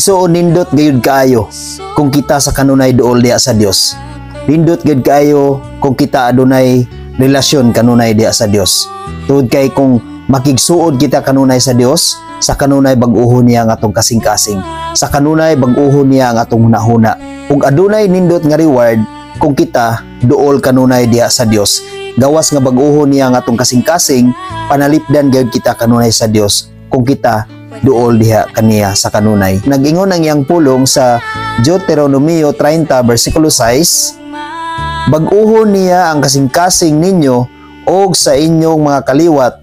Igsuon, nindot gayud kaayo kung kita sa kanunay duol diha sa Dios. Nindot gayud kaayo kung kita adunay relasyon kanunay diha sa Dios. Tungod kay kung makigsuod kita kanunay sa Dios, sa kanunay bag-uhon niya ang atong kasing-kasing. Sa kanunay bag-uhon niya ang atong hunahuna. Ug adunay nindot nga reward kung kita duol kanunay diha sa Dios. Gawas nga bag-uhon niya ang atong kasing-kasing, panalipdan gayud kita kanunay sa Dios kung kita duol diha kaniya sa kanunay. Nag-ingon ang iyang pulong sa Deuteronomio 30 versikulo 6, "Bag-uhon niya ang kasing-kasing ninyo og sa inyong mga kaliwat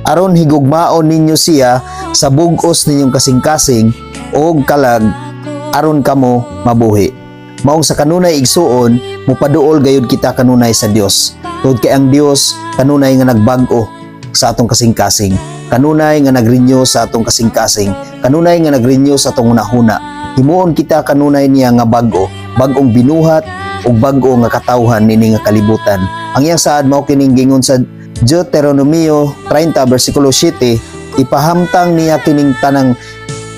aron higugmaon ninyo siya sa bug-os ninyong kasing-kasing og kalag aron kamo mabuhi." Maong sa kanunay, igsuon, mupaduol gayud kita kanunay sa Dios. Tungod kay ang Dios kanunay nga nagbag-o sa atong kasing-kasing. Kanunay nga nagrenew sa atong kasing-kasing. Kanunay nga nagrenew sa atong hunahuna. Himuon kita kanunay niya nga bag-o, bag-ong binuhat ug bag-o nga katawhan nini nga kalibutan. Ang iyang saad mao kining gingon sa Deuteronomio 30 versikulo 7, "Ipahamtang niya kining tanang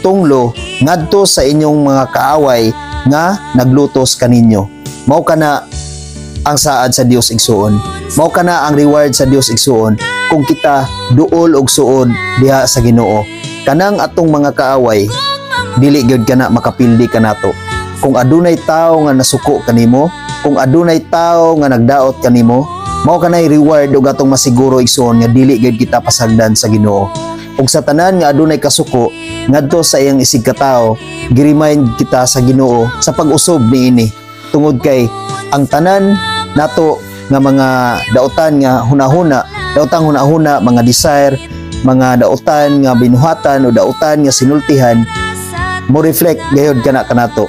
tunglo ngadto sa inyong mga kaaway nga naglutos kaninyo." Mao kana ang saad sa Dios, igsuon. Mao kana ang reward sa Dios, igsuon, kung kita duol og suod diha sa Ginoo. Kanang atong mga kaaway dili gyud kana makapildi kanato. Kung adunay tawo nga nasuko kanimo, kung adunay tawo nga nagdaot kanimo, mao kanay reward ug atong masiguro, igsuon, nga dili gyud kita pasagdan sa Ginoo. Ug sa tanan nga adunay kasuko ngadto sa iyang isig katawo, gi-remind kita sa Ginoo sa pag-usob niini. Tungod kay ang tanan nato nga mga dautan nga hunahuna, daotang hunahuna, mga desire, mga dautan nga binuhatan o dautan nga sinultihan, mo reflect gayud kana kanato.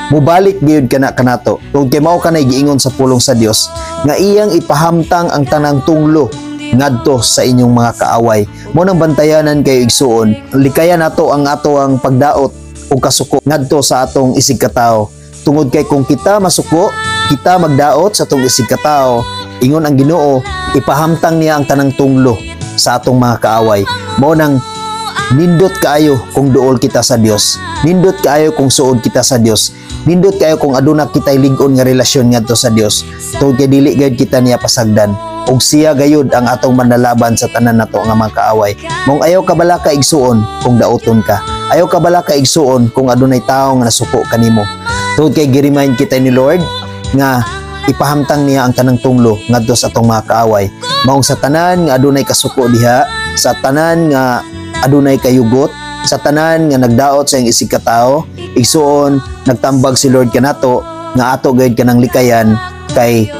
Mubalik gayud kana kanato. Tungod kay mao kanay giingon sa pulong sa Dios nga iyang ipahamtang ang tanang tunglo ngadto sa inyong mga kaaway. Mao nang bantayanan kayo, igsuon, likayan nato ang ato ang pagdaot o kasuko ngadto sa atong isig katawo. Tungod kay kung kita masuko, kita magdaot sa atong isig katawo, ingon ang Ginoo, ipahamtang niya ang tanang tunglo sa atong mga kaaway. Mao nang nindot kaayo kung duol kita sa Dios. Nindot kaayo kung suod kita sa Dios. Nindot kaayo kung aduna kitay lig-on nga relasyon ngadto sa Dios. Tungod kay dili gayud kita niya pasagdan. Ug siya gayud ang atong manlalaban sa tanan nato nga mga kaaway. Mong ayaw ka balaka, igsuon, kung dauton ka. Ayaw ka balaka, igsuon, kung adunay tawo nga nasuko kanimo. Tungod kay gi-remind kita ni Lord nga ipahamtang niya ang tanang tunglo ngadto sa atong mga kaaway. Maong sa tanan nga adunay kasuko diha, sa tanan nga adunay kayugot, sa tanan nga nagdaot sa iyang isig katawo, igsuon, nagtambag si Lord kanato nga ato gayud kanang likayan kay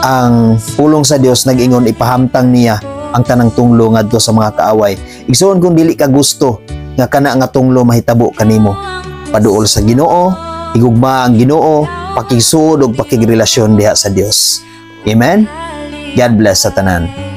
ang pulong sa Dios nag-ingon ipahamtang niya ang tanang tunglo ngadto sa mga kaaway. Igsuon, kung dili ka gusto nga kana nga tunglo mahitabo kanimo, paduol sa Ginoo, higugma ang Ginoo, pakigsuod og pakigrelasyon diha sa Dios. Amen. God bless sa tanan.